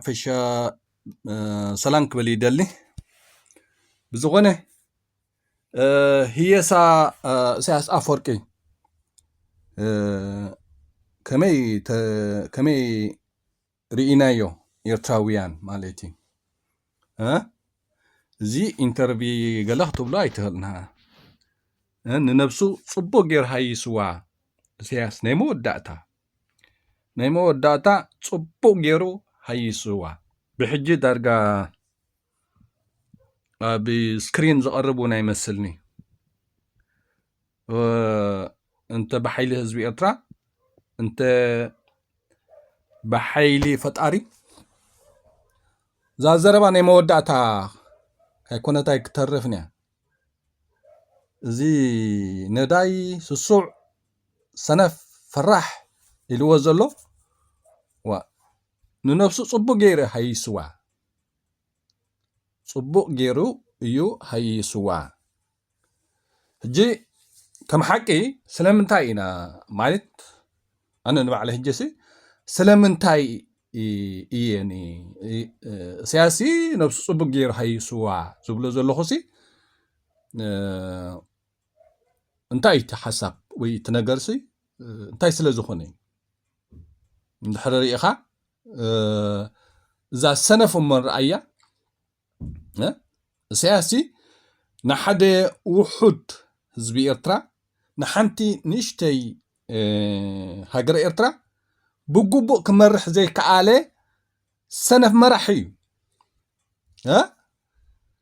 ፈሻ ሰላም ክብል ይደሊ። ብዝኾነ ህየሳ ኢሳያስ ኣፈወርቂ ከመይ ርኢናዮ? ኤርትራውያን ማለት እዩ። እዚ ኢንተርቪ ገለ ክትብሎ ኣይትኽእልና። ንነብሱ ጽቡቕ ገይሩ ሃይስዋ። ኢሳያስ ናይ መወዳእታ ናይ መወዳእታ ጽቡቕ ገይሩ ሃይስዋ። ብሕጂ ዳርጋ ኣብ ስክሪን ዝቐርብ እውን ኣይመስልኒ። እንተ ብሓይሊ ህዝቢ ኤርትራ፣ እንተ ብሓይሊ ፈጣሪ፣ እዛ ዘረባ ናይ መወዳእታ ኣይኮነታይ ክተርፍን እያ። እዚ ነዳይ ስሱዕ ሰነፍ ፈራሕ ኢልዎ ዘሎ፣ ዋ፣ ንነብሱ ጽቡቕ ገይሩ ሃይስዋ። ጽቡቕ ገይሩ እዩ ሃይስዋ። ሕጂ ከም ሓቂ ስለምንታይ ኢና ማለት፣ ኣነ ንባዕለ ሕጂ ሲ ስለምንታይ እየ ኒ ኢሳያስ ነብሱ ጽቡቕ ገይሩ ሃይስዋ ዝብሎ ዘለኹ ሲ እንታይ እቲ ሓሳብ ወይ እቲ ነገር ሲ እንታይ ስለ ዝኾነ እዩ? እንድሕር ርኢኻ እዛ ሰነፍ እሞ ንርኣያ። ኢሳያስ ንሓደ ውሑድ ህዝቢ ኤርትራ፣ ንሓንቲ ንእሽተይ ሃገረ ኤርትራ ብግቡእ ክመርሕ ዘይከኣለ ሰነፍ መራሒ እዩ።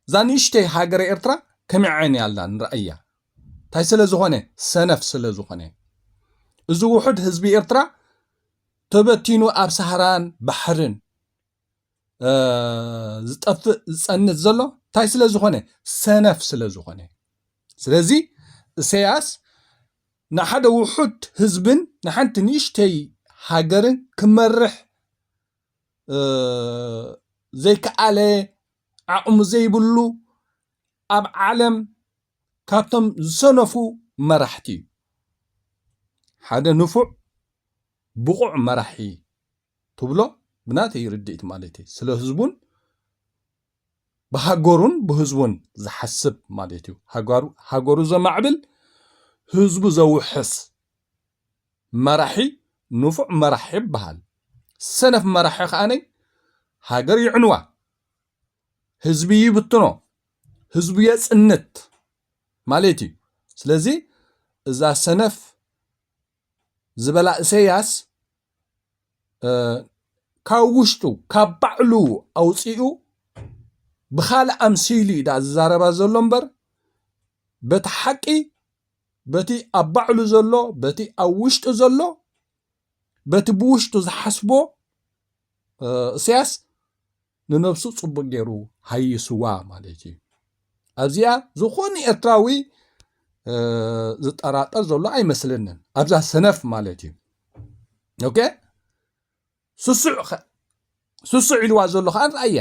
እዛ ንእሽተይ ሃገረ ኤርትራ ከመይ ዓይኒ ኣላ ንርኣያ። እንታይ ስለ ዝኾነ? ሰነፍ ስለ ዝኾነ። እዚ ውሑድ ህዝቢ ኤርትራ ተበቲኑ ኣብ ሳህራን ባሕርን ዝጠፍእ ዝጸንት ዘሎ እንታይ ስለ ዝኾነ? ሰነፍ ስለ ዝኾነ። ስለዚ ኢሳያስ ንሓደ ውሑድ ህዝብን ንሓንቲ ንእሽተይ ሃገርን ክመርሕ ዘይከኣለ፣ ዓቕሙ ዘይብሉ፣ ኣብ ዓለም ካብቶም ዝሰነፉ መራሕቲ እዩ። ሓደ ንፉዕ ብቑዕ መራሒ ትብሎ ብናተይ ርድኢት ማለት እዩ። ስለ ህዝቡን ብሃገሩን ብህዝቡን ዝሓስብ ማለት እዩ። ሃገሩ ዘማዕብል፣ ህዝቡ ዘውሕስ መራሒ ንፉዕ መራሒ ይበሃል። ሰነፍ መራሒ ከኣነይ ሃገር ይዕንዋ፣ ህዝቢ ይብትኖ፣ ህዝቡ የጽንት ማለት እዩ። ስለዚ እዛ ሰነፍ ዝበላ ኢሳያስ ካብ ውሽጡ ካብ ባዕሉ ኣውፂኡ ብኻልእ ኣምሲሉ እዩ ዳ ዝዛረባ ዘሎ እምበር በቲ ሓቂ በቲ ኣብ ባዕሉ ዘሎ በቲ ኣብ ውሽጡ ዘሎ በቲ ብውሽጡ ዝሓስቦ ኢሳያስ ንነብሱ ጽቡቕ ገይሩ ሃይስዋ ማለት እዩ። ኣብዚኣ ዝኾነ ኤርትራዊ ዝጠራጠር ዘሎ ኣይመስለንን። ኣብዛ ሰነፍ ማለት እዩ። ኦኬ፣ ስሱዕ ስሱዕ ኢልዋ ዘሎ ከዓ ንርኣያ።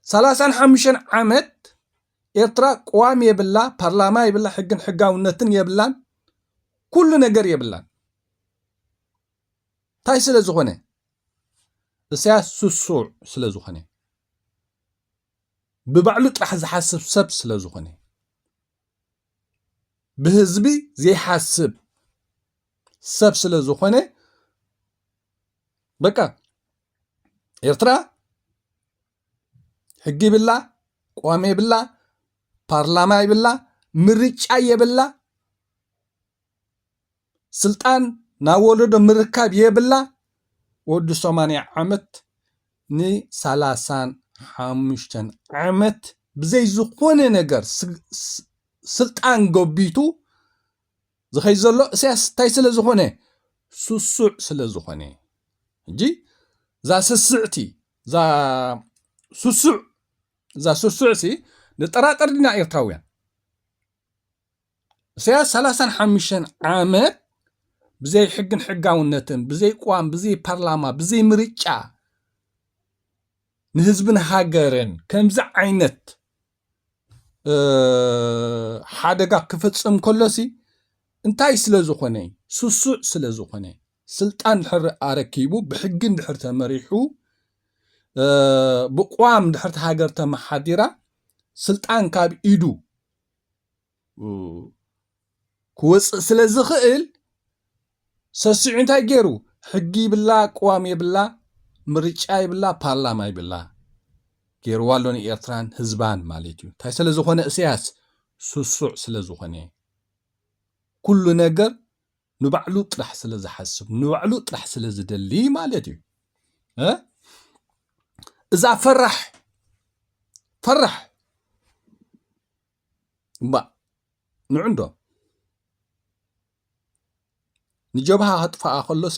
ሰላሳን ሓሙሽተን ዓመት ኤርትራ ቅዋም የብላ፣ ፓርላማ የብላ፣ ሕግን ሕጋውነትን የብላን፣ ኩሉ ነገር የብላን። እንታይ ስለ ዝኾነ? ኢሳያስ ስሱዕ ስለ ዝኾነ፣ ብባዕሉ ጥራሕ ዝሓስብ ሰብ ስለ ዝኾነ፣ ብህዝቢ ዘይሓስብ ሰብ ስለ ዝኾነ፣ በቃ ኤርትራ ሕጊ ይብላ፣ ቅዋም የብላ፣ ፓርላማ ይብላ፣ ምርጫ የብላ፣ ስልጣን ናብ ወለዶ ምርካብ የብላ። ወዲ ሰማንያ ዓመት ንሰላሳን ሓሙሽተን ዓመት ብዘይ ዝኾነ ነገር ስልጣን ገቢቱ ዝኸይ ዘሎ ኢሳያስ እንታይ ስለ ዝኾነ? ስሱዕ ስለ ዝኾነ። እንጂ እዛ ስስዕቲ እዛ ስሱዕ እዛ ስሱዕ ሲ ንጠራጠር ዲና ኤርትራውያን? ኢሳያስ ሰላሳን ሓሙሽተን ዓመት ብዘይ ሕግን ሕጋውነትን፣ ብዘይ ቅዋም፣ ብዘይ ፓርላማ፣ ብዘይ ምርጫ ንህዝብን ሃገርን ከምዚ ዓይነት ሓደጋ ክፍጽም ከሎሲ እንታይ ስለ ዝኾነ? ስሱዕ ስለ ዝኾነ። ስልጣን ድሕር ኣረኪቡ፣ ብሕጊ እንድሕር ተመሪሑ፣ እ፣ ብቕዋም ድሕር ሃገር ተመሓዲራ፣ ስልጣን ካብ ኢዱ፣ እ፣ ክወፅእ ስለ ዝኽእል፣ ሰሲዑ እንታይ ገይሩ? ሕጊ ይብላ፣ ቅዋም የብላ፣ ምርጫ ይብላ፣ ፓርላማ ይብላ። ገይርዋ ኣሎ ንኤርትራን ህዝባን ማለት እዩ። እንታይ ስለ ዝኾነ? እሰያስ ስሱዕ ስለ ዝኾነ። ኩሉ ነገር ንባዕሉ ጥራሕ ስለ ዝሓስብ፣ ንባዕሉ ጥራሕ ስለ ዝደሊ ማለት እዩ። እ? እዛ ፈራሕ፣ ፈራሕ፣ እባ፣ ንዑ እንዶ። ንጀብሃ ከጥፍኣ ከሎሲ፣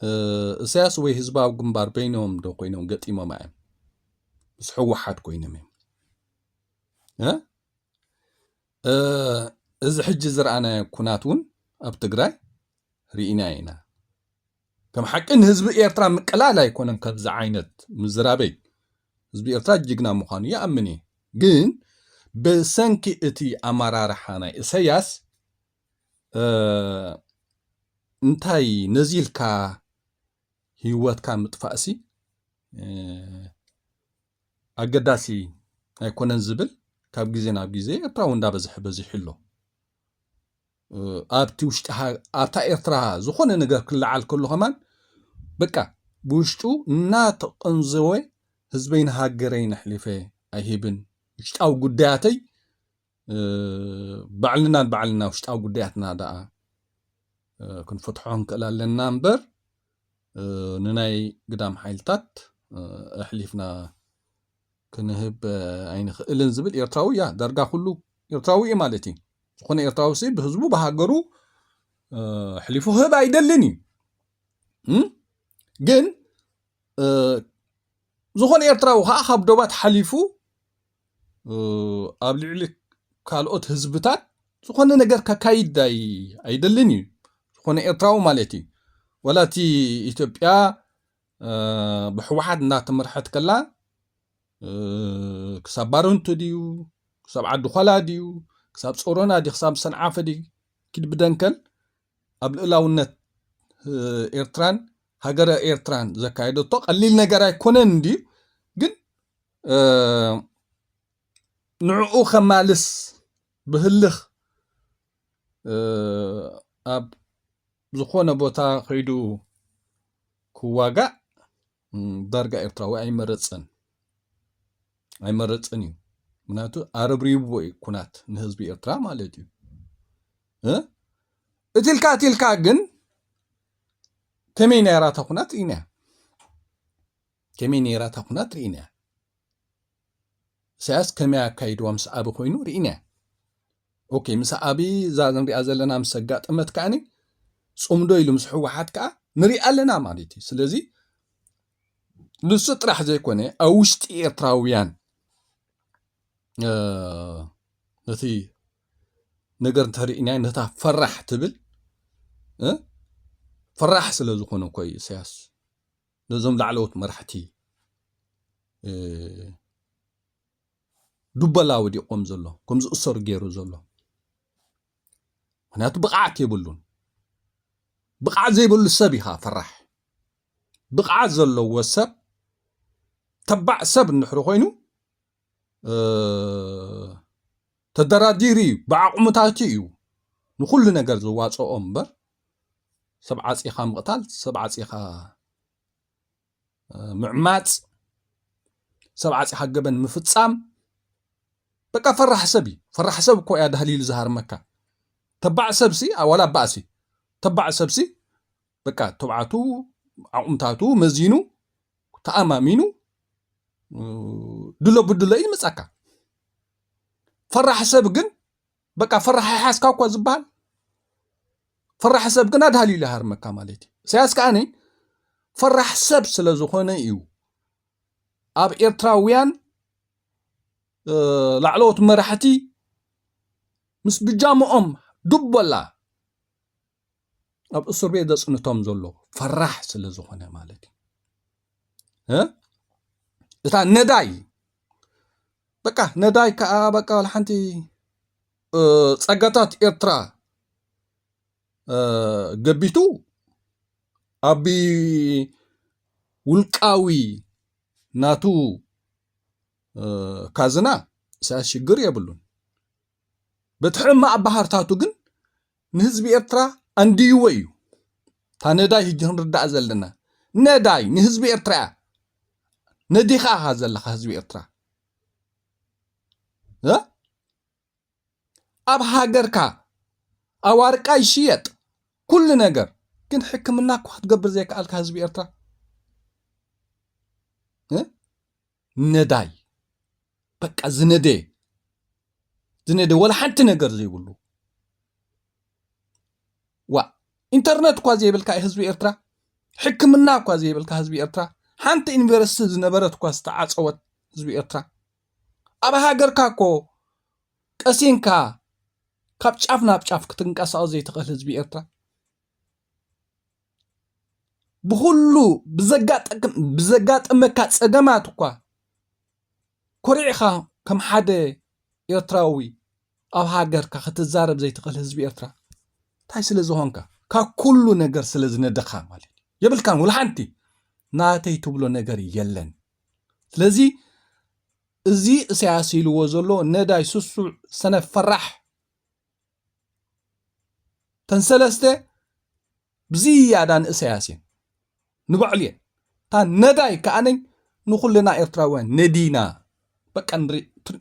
እ፣ እሰያስ ወይ ህዝባዊ ግንባር በይኖም ዶ ኮይኖም ገጢሞም እዮም? ምስ ህወሓት ኮይኖም እዮም። እ? እ፣ እዚ ሕጂ ዝረኣናዮ ኩናት እውን ኣብ ትግራይ ርኢና ኢና። ከም ሓቂ ንህዝቢ ኤርትራ ምቅላል ኣይኮነን፣ ከምዚ ዓይነት ምዝራበይ ህዝቢ ኤርትራ ጅግና ምዃኑ ይኣምን እየ። ግን ብሰንኪ እቲ ኣመራርሓ ናይ እሰያስ፣ እ፣ እንታይ ነዚልካ ህይወትካ ምጥፋእሲ፣ እ፣ ኣገዳሲ ኣይኮነን ዝብል ካብ ግዜ ናብ ግዜ ኤርትራዊ እንዳበዝሐ በዚሑ ኣሎ። እ፣ ኣብቲ ውሽጢ ሃ-፣ ኣብታ ኤርትራ ዝኾነ ነገር ክለዓል ከሎ ከማን በቃ ብውሽጡ እናተቐንዘወ ህዝበይን ሃገረይን ኣሕሊፈ ኣይህብን፣ ውሽጣዊ ጉዳያተይ፣ እ፣ ባዕልና ንባዕልና ውሽጣዊ ጉዳያትና ደኣ፣ እ፣ ክንፈትሖ ንክእል ኣለና እምበር፣ እ፣ ንናይ ግዳም ሓይልታት፣ እ፣ ኣሕሊፍና ክንህብ፣ እ፣ ኣይንኽእልን ዝብል ኤርትራዊ እያ። ዳርጋ ኩሉ ኤርትራዊ እዩ ማለት እዩ። ዝኾነ ኤርትራዊ ሲ ብህዝቡ ብሃገሩ፣ እ፣ ኣሕሊፉ ክህብ ኣይደልን እዩ። እም? ግን፣ እ፣ ዝኾነ ኤርትራዊ ከዓ ካብ ዶባት ሓሊፉ፣ እ፣ ኣብ ልዕሊ ካልኦት ህዝብታት ዝኾነ ነገር ከካይድ ኣይ-፣ ኣይደልን እዩ። ዝኾነ ኤርትራዊ ማለት እዩ። ወላ እቲ ኢትዮጵያ፣ እ፣ ብህወሓት እናተመርሐት ከላ፣ እ፣ ክሳብ ባረንቱ ድዩ፣ ክሳብ ዓዲ ዃላ ድዩ፣ ክሳብ ጾሮና ድዩ፣ ክሳብ ሰንዓፈ ድዩ፣ ኪድ ብደንከል ኣብ ልእላውነት፣ እ፣ ኤርትራን ሃገረ ኤርትራን ዘካየደቶ ቀሊል ነገር ኣይኮነን እንድዩ። ግን፣ እ፣ ንዕኡ ከማልስ ብህልኽ፣ እ፣ ኣብ ዝኾነ ቦታ ከይዱ ክዋጋእ፣ እም፣ ዳርጋ ኤርትራዊ ኣይመረጽን። ኣይመረጽን እዩ። ምክንያቱ ኣረብሪብዎ እዩ ኩናት ንህዝቢ ኤርትራ ማለት እዩ። እ? እትልካ እትልካ ግን ከመይ ነይራ እታ ኩናት ርኢናያ። ከመይ ነይራ እታ ኩናት ርኢናያ። ኢሳያስ ከመይ ኣካይድዋ ምስ ኣቢ ኮይኑ ርኢናያ። ኦኬ፣ ምስ ኣቢ እዛ ንሪኣ ዘለና ምስ ኣጋጠመት ከኣኒ ጽምዶ ኢሉ ምስ ህወሓት ከኣ ንሪኣ ኣለና ማለት እዩ። ስለዚ ንሱ ጥራሕ ዘይኮነ ኣብ ውሽጢ ኤርትራውያን፣ እ፣ ነቲ ነገር እንተሪእናዮ ነታ ፈራሕ ትብል፣ እ፣ ፈራሕ ስለ ዝኾነ እኮ እዩ ኢሳያስ ነዞም ላዕለዎት መራሕቲ፣ እ፣ ዱበላ ወዲቖም ዘሎ፣ ከም ዝእሰሩ ገይሩ ዘሎ። ምክንያቱ ብቕዓት የብሉን። ብቕዓት ዘይብሉ ሰብ ኢኻ ፈራሕ። ብቕዓት ዘለዎ ሰብ፣ ተባዕ ሰብ እንድሕሪ ኮይኑ፣ እ፣ ተደራዲሩ እዩ፣ ብዓቕሙታቱ እዩ ንኹሉ ነገር ዝዋፅኦ እምበር፣ ሰብ ዓፂኻ ምቕታል፣ ሰብ ዓፂኻ፣ እ፣ ምዕማፅ፣ ሰብ ዓፂኻ ገበን ምፍፃም፣ በቃ ፈራሕ ሰብ እዩ። ፈራሕ ሰብ እኮ እያ ዳህሊሉ ዝሃርመካ። ተባዕ ሰብሲ፣ ኣ-፣ ዋላ ኣባእሲ፣ ተባዕ ሰብሲ፣ በቃ ተባዕቱ፣ ዓቕምታቱ መዚኑ፣ ተኣማሚኑ፣ እ፣ ድሎ ብድሎ እዩ ዝመጻካ። ፈራሕ ሰብ ግን፣ በቃ ፈራሕ ይሓዝካ እኮ ዝበሃል። ፈራሕ ሰብ ግን ኣድሃልዩ ይሃርመካ ማለት እዩ። ኢሳያስ ከኣ ፈራሕ ሰብ ስለ ዝኾነ እዩ ኣብ ኤርትራውያን፣ እ፣ ላዕለዎት መራሕቲ ምስ ብጃምኦም ዱበላ ኣብ እስር ቤት ዘጽንቶም ዘሎ፣ ፈራሕ ስለ ዝኾነ ማለት እዩ። እ? እታ ነዳይ፣ በቃ ነዳይ ከኣ በቃ ዋላ ሓንቲ፣ እ፣ ጸጋታት ኤርትራ እ፣ ገቢቱ ኣብ ውልቃዊ ናቱ፣ እ፣ ካዝና ኢሳያስ ሽግር የብሉን። በቲ ሕማቕ ባህርታቱ ግን ንህዝቢ ኤርትራ ኣንድይዎ እዩ። እታ ነዳይ ሕጂ ክንርዳእ ዘለና፣ ነዳይ ንህዝቢ ኤርትራ እያ። ነዲኻ ኢኻ ዘለኻ ህዝቢ ኤርትራ። እ? ኣብ ሃገርካ ኣዋርቃ ይሽየጥ፣ ኩሉ ነገር፣ ግን ሕክምና እኳ ክትገብር ዘይከኣልካ ህዝቢ ኤርትራ። እ? ነዳይ፣ በቃ ዝነደየ፣ ዝነደየ፣ ወላ ሓንቲ ነገር ዘይብሉ። ዋ፣ ኢንተርነት እኳ ዘይብልካ ህዝቢ ኤርትራ፣ ሕክምና እኳ ዘይብልካ ህዝቢ ኤርትራ፣ ሓንቲ ዩኒቨርሲቲ ዝነበረት እኳ ዝተዓጸወት ህዝቢ ኤርትራ። ኣብ ሃገርካ እኮ ቀሲንካ ካብ ጫፍ ናብ ጫፍ ክትንቀሳቐስ ዘይትኽእል ህዝቢ ኤርትራ። ብኹሉ ብዘጋጠም-፣ ብዘጋጠመካ ጸገማት እኳ ኮሪዕኻ ከም ሓደ ኤርትራዊ ኣብ ሃገርካ ክትዛረብ ዘይትኽእል ህዝቢ ኤርትራ። እንታይ ስለ ዝኾንካ? ካብ ኩሉ ነገር ስለ ዝነደኻ ማለት እዩ። የብልካን፣ ወላ ሓንቲ ናተይ ትብሎ ነገር የለን። ስለዚ እዚ ኢሳያስ ኢልዎ ዘሎ ነዳይ ስሱዕ ሰነፍ ፈራሕ፣ ተን ሰለስተ ብዝያዳ ንእሳያስ እየን፣ ንባዕሉ እየን። እታ ነዳይ ከኣነኝ ንኹልና ኤርትራውያን ነዲና፣ በቃ ንርኢ-፣ ትር-፣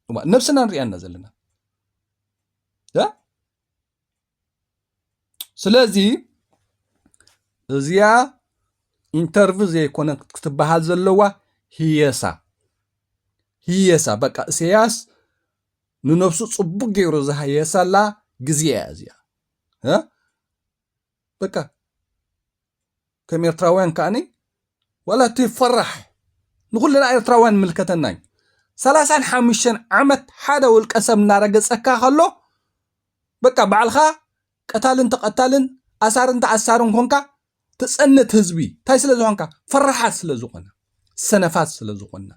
እዋ፣ ነብስና ንሪኣና ዘለና። እ? ስለዚ እዚኣ ኢንተርቪ ዘይኮነ ክትበሃል ዘለዋ፣ ህየሳ፣ ህየሳ። በቃ እሳያስ ንነብሱ ጽቡቅ ገይሩ ዝሃየሰላ ግዜ እያ እዚኣ። እ? በቃ ከም ኤርትራውያን ከኣኒ፣ ዋላ እቲ ፈራሕ፣ ንኹልና ኤርትራውያን ምልከተና እዩ። ሰላሳን ሓሙሽተን ዓመት ሓደ ውልቀ ሰብ እናረገጸካ ከሎ፣ በቃ ባዕልኻ ቀታልን ተቐታልን፣ ኣሳርን ተኣሳርን ኮንካ ትጸንት ህዝቢ። እንታይ ስለ ዝኾንካ? ፈራሓት ስለ ዝኾና፣ ሰነፋት ስለ ዝኾና፣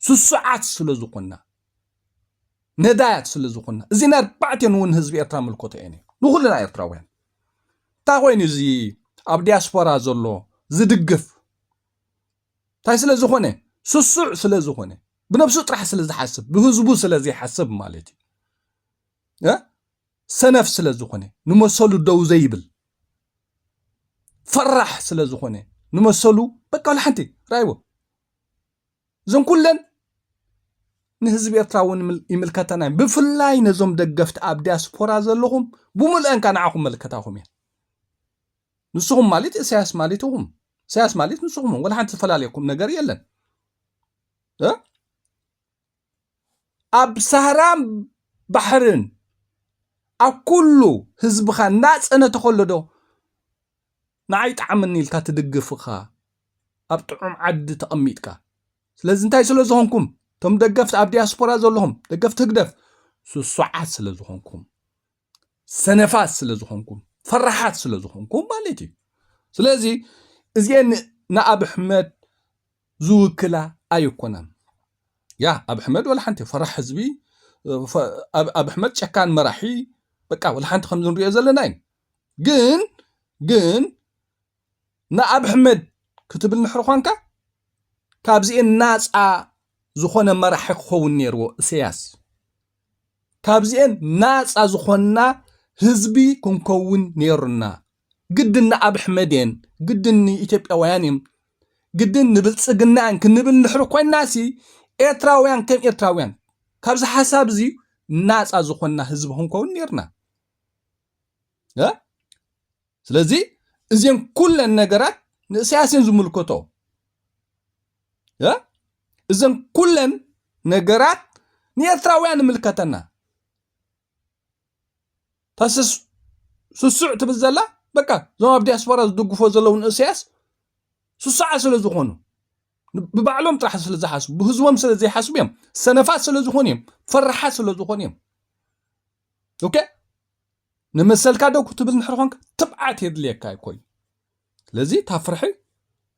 ስሱዓት ስለ ዝኾና፣ ነዳያት ስለ ዝኾና፣ እዚ ናይ ኣርባዕቲኦን እውን ህዝቢ ኤርትራ ምልከቶ እየን እዩ። ንኹልና ኤርትራውያን። እንታይ ኮይኑ እዚ ኣብ ዲያስፖራ ዘሎ ዝድግፍ? እንታይ ስለ ዝኾነ? ስሱዕ ስለ ዝኾነ፣ ብነብሱ ጥራሕ ስለ ዝሓስብ፣ ብህዝቡ ስለ ዘይሓስብ ማለት እዩ። እ? ሰነፍ ስለ ዝኾነ፣ ንመሰሉ ደው ዘይብል፣ ፈራሕ ስለ ዝኾነ፣ ንመሰሉ በቃ ወላ ሓንቲ ረኣይዎ። እዞም ኩለን ንህዝቢ ኤርትራ እውን ይምል-፣ ይምልከተና እዩ። ብፍላይ ነዞም ደገፍቲ ኣብ ዲያስፖራ ዘለኹም ብምልአን ከኣ ንዓኹም መልከታኹም እየን። ንስኹም ማለት እሳያስ ማለት ኢኹም። እሳያስ ማለት ንስኹም፣ ወላ ሓንቲ ዝፈላለየኩም ነገር የለን። እ? ኣብ ሳህራን ባሕርን ኣብ ኩሉ ህዝብኻ እናጸነተ ከሎ ዶ ንዓይ ጠዓመኒ ኢልካ ትድግፍ ኢኻ? ኣብ ጥዑም ዓዲ ተቐሚጥካ። ስለዚ እንታይ ስለ ዝኾንኩም? እቶም ደገፍቲ ኣብ ዲያስፖራ ዘለኹም፣ ደገፍቲ ህግደፍ፣ ስሱዓት ስለ ዝኾንኩም፣ ሰነፋት ስለ ዝኾንኩም፣ ፈራሓት ስለ ዝኾንኩም ማለት እዩ። ስለዚ እዚኤን ን-፣ ንኣብ ኣሕመድ ዝውክላ ኣይኮናን። ያ፣ ኣብ ኣሕመድ ወላ ሓንቲ ፈራሕ ህዝቢ፣ ፈ-፣ ኣብ፣ ኣብ ኣሕመድ ጨካን መራሒ፣ በቃ ወላ ሓንቲ ከምዚ ንሪኦ ዘለና እዩ። ግን፣ ግን ንኣብ ኣሕመድ ክትብል ንሕሪ ኳንካ፣ ካብዚኤን ናጻ ዝኾነ መራሒ ክኸውን ነይርዎ እሰያስ። ካብዚኤን ናጻ ዝኾንና ህዝቢ ክንከውን ነይሩና። ግድን ንኣብ ኣሕመድ እየን፣ ግድን ንኢትዮጵያውያን እዮም፣ ግድን ንብልጽግና እየን ክንብል ንድሕሪ ኮይንናሲ፣ ኤርትራውያን ከም ኤርትራውያን ካብዚ ሓሳብ እዚ ናጻ ዝኾንና ህዝቢ ክንከውን ነይርና። እ? ስለዚ እዘን ኩለን ነገራት ንእሰያስ እየን ዝምልከቶ። እ? እዘን ኩለን ነገራት ንኤርትራውያን ይምልከተና። ታስስ ስሱዕ ትብል ዘላ፣ በቃ፣ እዞም ኣብ ዲያስፖራ ዝድግፎ ዘለዉ ንእሰያስ ስሱዓት ስለ ዝኾኑ፣ ብባዕሎም ጥራሕ ስለ ዝሓስቡ፣ ብህዝቦም ስለ ዘይሓስቡ እዮም። ሰነፋት ስለ ዝኾኑ እዮም። ፈራሓት ስለ ዝኾኑ እዮም። ኦኬ? ንመሰልካ ዶ ክትብል እንድሕር ኾንካ፣ ትብዓት የድልየካ እዩ ኮይኑ። ስለዚ እታ ፍርሒ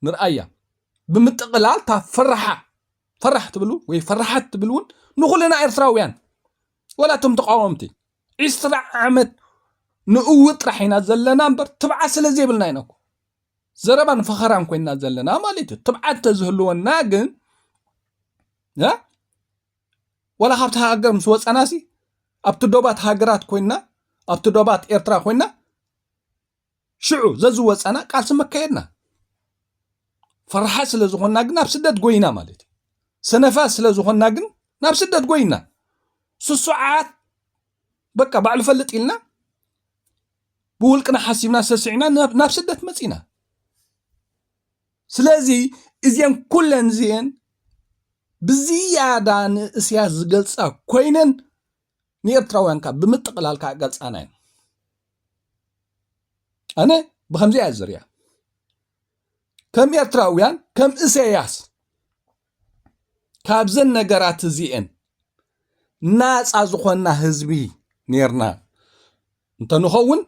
ንርኣያ። ብምጥቕላል እታ ፈራሓ፣ ፈራሕ ትብሉ ወይ ፈራሓት ትብል እውን ንኹልና ኤርትራውያን፣ ወላ እቶም ተቃወምቲ፣ ዒስራ ዓመት ንእውት ጥራሕ ኢና ዘለና እምበር ትብዓት ስለ ዘይብልና ኢና እኮ ዘረባን ፈኸራን ኮይና ዘለና ማለት እዩ። ትብዓት ተዝህልወና ግን እ? ወላ ካብቲ ሃገር ምስ ወፃናሲ ኣብቲ ዶባት ሃገራት ኮይና ኣብቲ ዶባት ኤርትራ ኮይና ሽዑ ዘዝወፃና ቃልሲ መካየድና ፈራሓ ስለ ዝኾንና ግን ናብ ስደት ጎይና ማለት እዩ። ሰነፋ ስለ ዝኾንና ግን ናብ ስደት ጎይና ስሱዓት በቃ ባዕሉ ፈልጥ ኢልና ብውልቅና ሓሲብና ሰስዕና ናብ ናብ ስደት መፂና። ስለዚ እዚአን ኩለን እዚአን ብዝያዳ ንእስያስ ዝገልፃ ኮይነን ንኤርትራውያን ከዓ ብምጥቕላል ከዓ ገልፃና እየን። ኣነ ብከምዚ እያ ዝርያ ከም ኤርትራውያን ከም እሰያስ ካብዘን ነገራት እዚአን ናፃ ዝኾንና ህዝቢ ነርና እንተንኸውን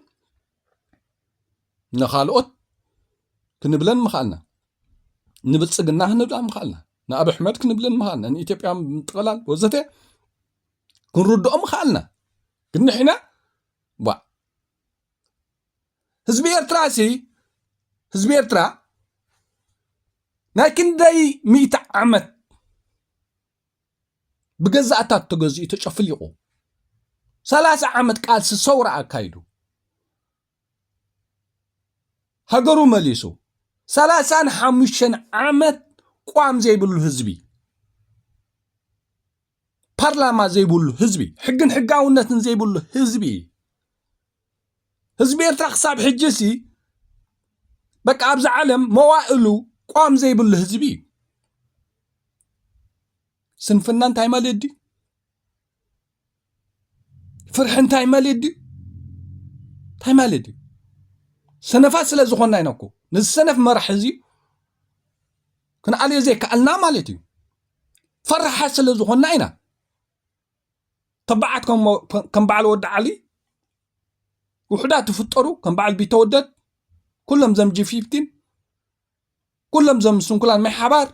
ንኻልኦት ክንብለን ምኻልና ንብልፅግና ክንብላ ምኻልና ንኣብ ኣሕመድ ክንብለን ምኻልና ንኢትዮጵያ ምጥቕላል ወዘተ ክንርድኦም ምኻልና ግን ንሕና ባ ህዝቢ ኤርትራ ሲ ህዝቢ ኤርትራ ናይ ክንደይ ሚእቲ ዓመት ብገዛእታት ተገዚኡ ተጨፍሊቑ ሰላሳ ዓመት ቃልሲ ሰውራ ኣካይዱ ሃገሩ መሊሱ ሰላሳን ሓሙሽተን ዓመት ቋም ዘይብሉ ህዝቢ ፓርላማ ዘይብሉ ህዝቢ ሕግን ሕጋውነትን ዘይብሉ ህዝቢ ህዝቢ ኤርትራ ክሳብ ሕጂ ሲ በቃ ኣብዚ ዓለም መዋእሉ ቋም ዘይብሉ ህዝቢ እዩ። ስንፍና እንታይ ማለት ድዩ? ፍርሒ እንታይ ማለት ድዩ? እንታይ ማለት ድዩ? ሰነፋት ስለ ዝኾንና ኢና እኮ ነዚ ሰነፍ መራሕ እዚ ክንኣልዮ ዘይከኣልና ማለት እዩ። ፈራሓት ስለ ዝኾንና ኢና። ተባዓት ከም ከም በዓል ወዲ ዓሊ ውሕዳት ትፍጠሩ ከም በዓል ቢተወደድ ኩሎም ዘም ጂ ፊፍቲን ኩሎም ዘም ስንኩላን ማይ ሓባር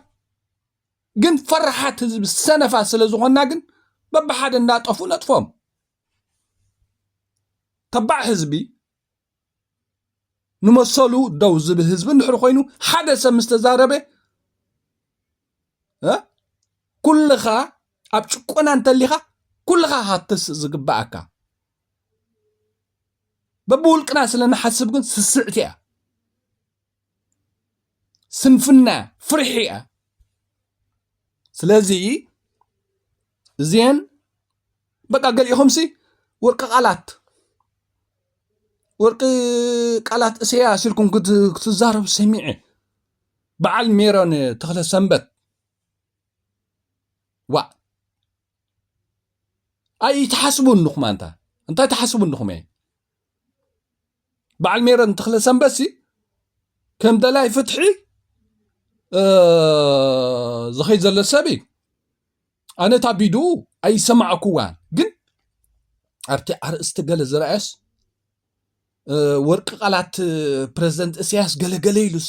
ግን ፈራሓት ህዝቢ ሰነፋት ስለ ዝኾንና ግን በብሓደ እንዳጠፉ ነጥፎም። ተባዕ ህዝቢ ንመሰሉ ደው ዝብል ህዝቢ እንድሕር ኮይኑ ሓደ ሰብ ምስ ተዛረበ እ? ኩልኻ ኣብ ጭቆና እንተሊኻ ኩልኻ ሃትስ ዝግባኣካ በብውልቅና ስለ ንሓስብ ግን ስስዕቲ እያ ስንፍና ፍርሒ እያ ስለዚ እዚአን በቃ ገሊኹምሲ ወርቂ ቃላት ወርቂ ቃላት እሰያስ ኢልኩም ክትዛረቡ ሰሚዐ በዓል ሜሮን ተኽለ ሰንበት ዋ ኣይትሓስቡ እንኹም ኣንታ እንታይ ትሓስቡ እንኹም እየ በዓል ሜሮን ተኽለ ሰንበት ሲ ከም ደላይ ፍትሒ ዝኸይድ ዘሎ ሰብ እዩ ኣነ እታ ቢድኡ ኣይሰማዕኩዋን ግን ኣብቲ ኣርእስቲ ገለ ዝረኣየስ ወርቂ ቃላት ፕረዚደንት እስያስ ገለገለ ኢሉስ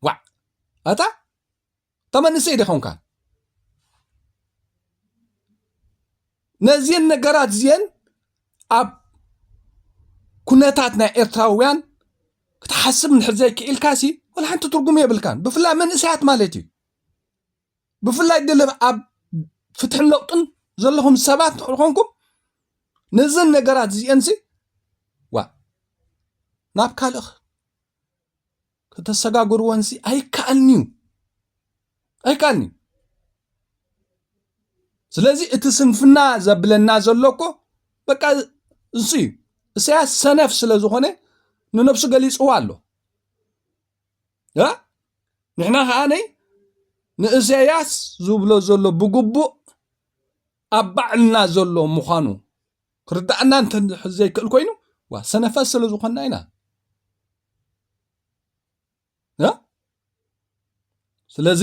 ዋዕ ኣታ ተመንሰይ ደኾንካ ነዚን ነገራት እዚን ኣብ ኩነታት ናይ ኤርትራውያን ክትሓስብ እንድሕር ዘይክኢልካ ሲ ወላ ሓንቲ ትርጉም የብልካን ብፍላይ መንእሰያት ማለት እዩ ብፍላይ ገለ ኣብ ፍትሕን ለውጥን ዘለኹም ሰባት እንድሕር ኮንኩም ነዘን ነገራት እዚአን ሲ ዋ ናብ ካልእ ከተሰጋግርወን ሲ ኣይከኣልን እዩ ኣይከኣልን እዩ ስለዚ እቲ ስንፍና ዘብለና ዘሎ እኮ በቃ እሱ እዩ እሰያስ ሰነፍ ስለ ዝኾነ ንነብሱ ገሊፅዋ ኣሎ ንሕና ከዓነይ ንእሰያስ ዝብሎ ዘሎ ብግቡእ ኣብ ባዕልና ዘሎ ምዃኑ ክርዳእና እንተ ዘይክእል ኮይኑ ዋ ሰነፈት ስለ ዝኾንና ኢና ስለዚ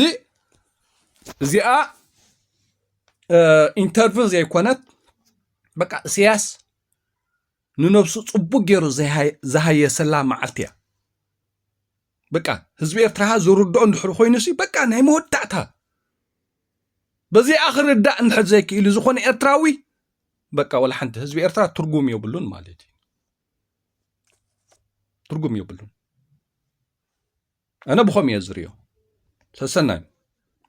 እዚኣ ኢንተርቪው ዘይኮነት በቃ እስያስ ንነብሱ ጽቡቅ ገይሩ ዝሃየሰላ መዓልቲ እያ በቃ ህዝቢ ኤርትራ ዝርድኦ እንድሕር ኮይኑ ሲ በቃ ናይ መወዳእታ በዚኣ ክርዳእ እንድሕር ዘይክኢሉ ዝኾነ ኤርትራዊ በቃ ወላ ሓንቲ ህዝቢ ኤርትራ ትርጉም የብሉን ማለት እዩ ትርጉም የብሉን። ኣነ ብኸም እየ ዝርዮ። ሰሰናዩ።